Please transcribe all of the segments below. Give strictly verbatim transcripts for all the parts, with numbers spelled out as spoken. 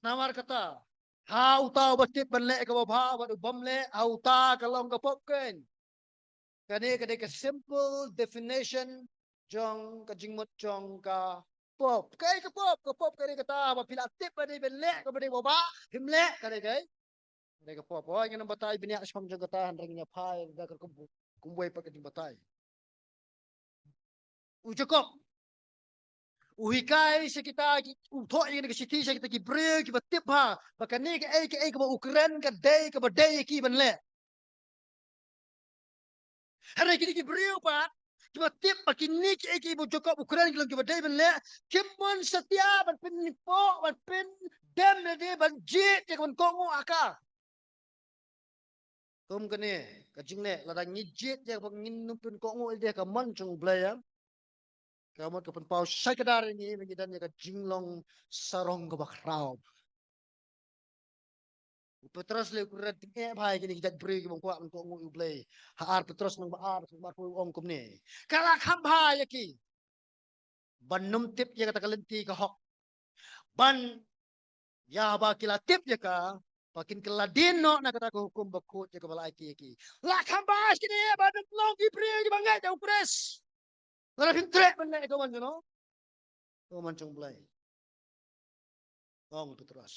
Namar kata, ha uta uba tip ban leh kaba bha bad u bym leh, ha uta ka long ka pop kein. Kane ka dei ka simple definition jong ka jingmut jong ka pop. Kaei ka pop? Ka pop ka dei kata ba phi la tip ba dei ban leh kaba dei ba bha, phim leh, ka dei kaei? Ka dei ka pop. Oi, ngan ym batai bniah shaphang jong kata, hynrei ngin ïa phai da ka kum, kumwei pat ka jingbatai. U Jakob u hikai sha kita ki, u thoh ïa kane ka shithi sha kita ki briew kiba tip bha ba kane kaei kaei kaba u kren ka dei kaba dei ïa ki ban leh. Hynrei kine ki briew pat kiba tip ba kine kiei kiei ba u Jakob u kren ki long kiba dei ban leh, kim mon satia ban pynpoh, ban pyndem lade, ban jied ïa ka ban kohnguh ha ka. Kum kane ka jingleh, lada ngi jied ïa kaba ngin nym pynkohnguh ïa ka mon jong U Blei, ïa ka mut ka pynpaw shai kdar ïa ngi ba ngi don ïa ka jinglong sarong kaba khraw. U Petros leh u kren tyngeh bha ïa kine ki jait briew kiba ym kwah ban kohnguh ïa U Blei. Ha Ar Petros lynnong ba ar, ba arphew u ong kumne: Ka la kham bha ïa ki ban nym tip ïa kata ka lynti ka hok, ban ïa ba ki la tip ïa ka, ba kin kylla dien noh na kata ka hukum bakhuid ïa kaba la ai ki ïa ki. La kham bha ïa kine ban nym long ki briew kiba ngeit ïa U Khrist. Lada phim treh ban leh ïa ka mon jong, ka mon jong U Blei, ong u Petros.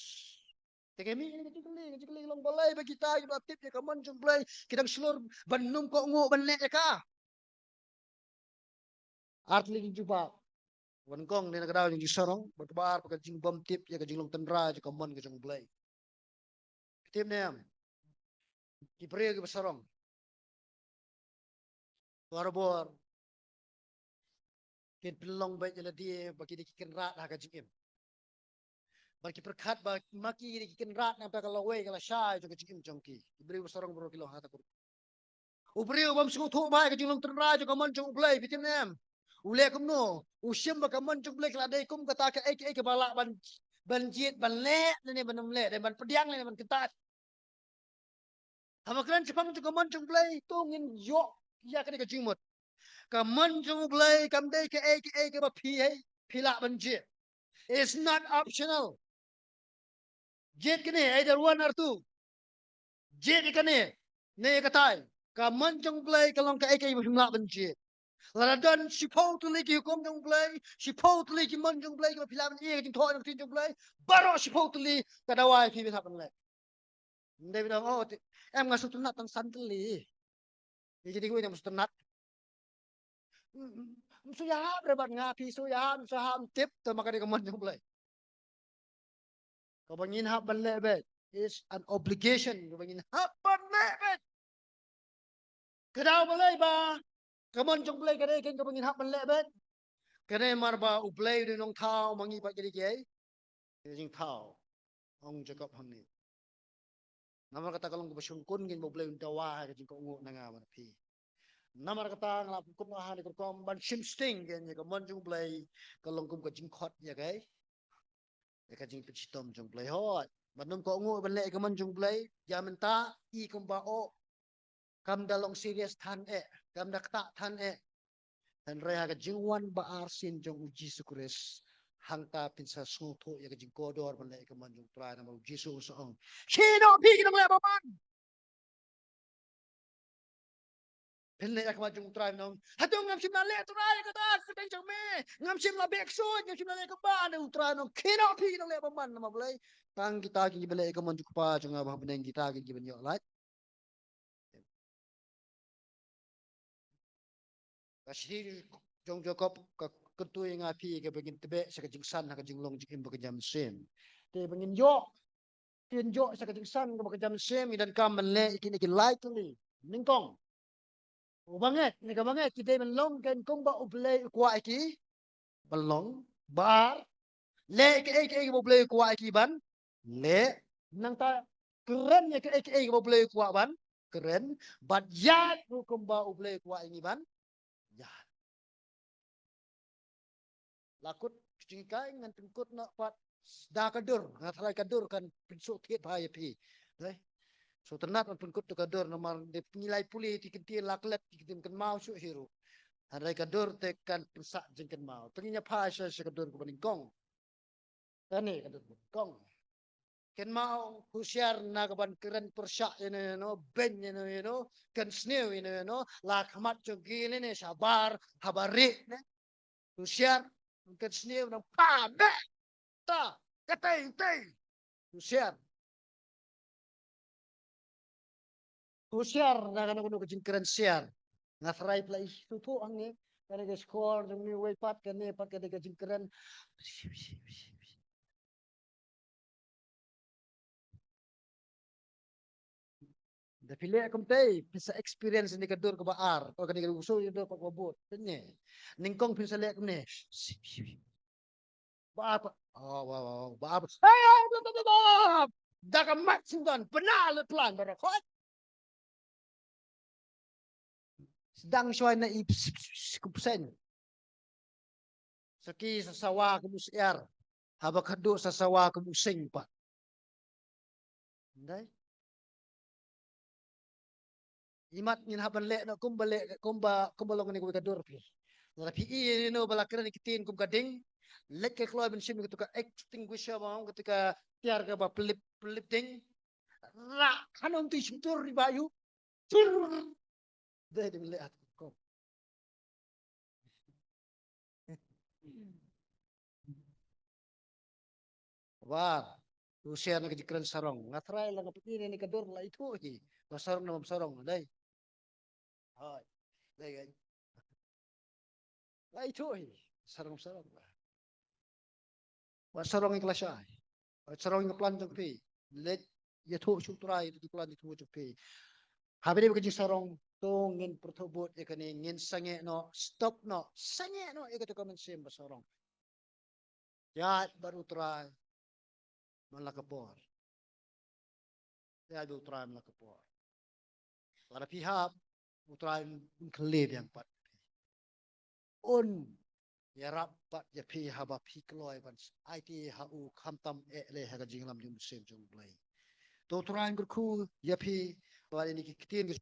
Te ka mih ka jingkylli, ka jingkylli long balei ba kita kiba tip ïa ka mon jong U Blei ki dang shlur ban nym kohnguh ban leh ïa ka. Ar tylli ki jingjubab. Kaba nyngkong ne na ka daw jong jingsarong, bad kaba ar ka jingbymtip ïa ka jinglong tynrai jong ka mon ka jong U Blei. Phi tip ne em? Ki briew kiba sarong barabor kin pynlong beit ïa lade ba ki dei ki kynrad ha ka jingim. Bad ki pyrkhat ba ma ki dei ki kynrad namar ka lawei ka lashai jong ka jingim jong ki. Ki briew kiba sarong baroh ki long ha kata ka rukom. U briew bym sngewthuh bha ïa ka jinglong tynrai jong ka mon jong U Blei, phi tip ne em? U leh kumno? U shim ba ka mon jong U Blei ka la dei kum kata kaei kaei kaba lah ban, ban jied, ban leh lane ban ym leh, dei ban pdiang lane ban kyntait. Haba kren shaphang jong ka mon jong U Blei, to ngin ïoh ïa kane ka jingmut. Ka mon jong U Blei kam dei kaei kaei kaba phi hei, phi lah ban jied. It's not optional. Jied kane, either one or two. Jied ïa kane ne ïa katai. Ka mon jong U Blei ka long kaei kaei ba phim lah ban jied. Lada don shiphew tylli ki hukum jong U Blei, shiphew tylli ki mon jong U Blei kiba phi lah ban ïa ka jingthoh na ka ktien jong U Blei, baroh shiphew tylli ka dawa ïa phi ban hap ban leh. Ym dei ba dang, oh, te, em nga sngewtynnat tang san tylli. Ïa kine kiwei te ym sngewtynnat. Ym, ym, ym shu ïahap re bad nga, phi shu ïahap, ym shu ïahap, ym tip, te ma ka dei ka mon jong U Blei. Kaba ngin hap ban leh beit. It's an obligation kaba ngin hap ban leh beit. Ka daw balei ba ka mon jong U Blei ka dei kein kaba ngin hap ban leh beit? Ka dei namar ba U Blei u dei u nongthaw, ma ngi pat ki dei kiei? Ki dei jingthaw. Ong Jakob hangne. Namar kata ka long kaba shongkun kein ba U Blei un dawa ha ka jingkohnguh na nga bad na phi. Namar kata nga la pynkut noh ha kane ka rukom ban shim sting kein ïa ka mon jong U Blei ka long kum ka jingkhot ïa ka, ïa ka jingpynshitom jong U Blei. Hooid, ban nym kohnguh ban leh ïa ka mon jong U Blei, ïa mynta i kumba oh kam da long serious than eh, kam da ktah than eh. Hynrei ha ka jingwan ba arsien jong U Jisu Khrist, hangta phin sa sngewthuh ïa ka jingkordor ban leh ïa ka mon jong U Trai, namar U Jisu u sa ong, "Sngewthuh phi ki nongleh bymman." Phin leh ïa ka mon jong U Trai, nong, "Hato ngam shym la leh Trai ïa kata ha ka kyrteng jong me? Ngam shym la beh ksuid, ngam shym la leh kaba," ne U Trai nong, "Sngewthuh phi ki nongleh bymman." Namar balei? Tang kita kiba leh ïa ka mon jong U Kpa jong nga uba ha bneng, kita kiban ïoh lait. Ka shithi jong Jakob ka kyntu ïa nga phi kaba ngin tbeh sha ka jingsan ha ka jinglong jingim ba kynja mynsiem. Te ba ngin ïoh, ngin ïoh sha ka jingsan kaba kynja mynsiem, ngi donkam ban leh ïa kine ki lai tylli. Nyngkong, uba ngeit, ne kaba ngeit, ki dei ban long kein kumba U Blei u kwah ïa ki ban long. Ba ar, leh kaei kaei kaba U Blei u kwah ïa ki ban leh. Nangta kren ïa kaei kaei kaba U Blei u kwah ban kren. Bad ïaid ruh kumba U Blei u kwah ïa ngi ban ïaid. La kut jinghikai, ngan pynkut noh pat da ka dur, nga tharai ka dur kan pynsuk thied bha ïa phi. Dei. Sngewtynnat ban pynkut da ka dur namar dei ngi lai pule te ki ktien la klet, ki ktien kynmaw shuh hi ruh. Hynrei ka dur te kan pynsah jingkynmaw. Te ngin ïa phai sha, sha ka dur kaba nyngkong. Kane ka dur kaba nyngkong. Kynmaw, husiar na ka ban kren pyrshah ïano ïano, beiñ ïano ïano, kynsniew ïano ïano, la khmat jong ki ne ne shabar, haba rieh ne. Husiar, kynsniew nang pa, beh, ta, katei, tei. Husiar. Husiar na kano kano ka jingkren siar. Nga tharai pla i tu tu hangne, kane ka score jong ni wei pat kane pat kane ka jingkren. Da phi leh kumtei, phi sa experience ni ka dur kaba ar, ko kane ka uso ni dur kaba bud. Pynne. Nyngkong phi sa leh kumne. Ba ar pa. Oh, wow, wow, wow. Ba ar pa. Hey, hey, ba, ba, ba, ba. Da ka mat singdon, pynah le plan ba ra khot. Sdang shwai na i ps-, ps-, ps-, ku pseng. Sa ki sa sawa kum u syiar. Haba khadduh sa sawa kum u seng pat. Ndai. Imat ngin hap ban leh noh kumba leh, kumba, kumba long kane kawei ka dur phi. Lada phi ïohi noh ba la kren ki ktien kum ka ding. Leit ka kloi ban shim katu ka extinguisher ba ong katu ka tiar kaba pylip, pylip ding. Ra, hanong tu shim tur ri ba ïu. Tur. Dei dei leh at kum. War. Husiar na ka jingkren sarong. Nga tharai la nga pynïaid ne ka dur la ithuh hi. Ba sarong ne bym sarong, dei. Hoi. Dei, dei. La ithuh hi. Sarong, sarong. Wat sarong ïa ka lashai. Wat sarong ïa ka plan jong phi. Leit ïathuh sha U Trai ïa ka plan ïathuh jong phi. Haba dei ka jingsarong, to ngin pyrthuh bud ïa kane, ngin sangeh noh, stop noh, sangeh noh ïa kata ka mynsiem ba sarong. Ïaid bad U Trai man la ka por. Ïaid bad U Trai man la ka por. Lada phi hap, U Trai un kylli biang pat. Un ïarap pat ïa phi haba phi kloi ban aiti ha u, khamtam eh leh ha ka jingïalam jong u Mynsiem jong U Blei. To U Trai un kyrkhu ïa phi, ba ïa kine ki ktien ki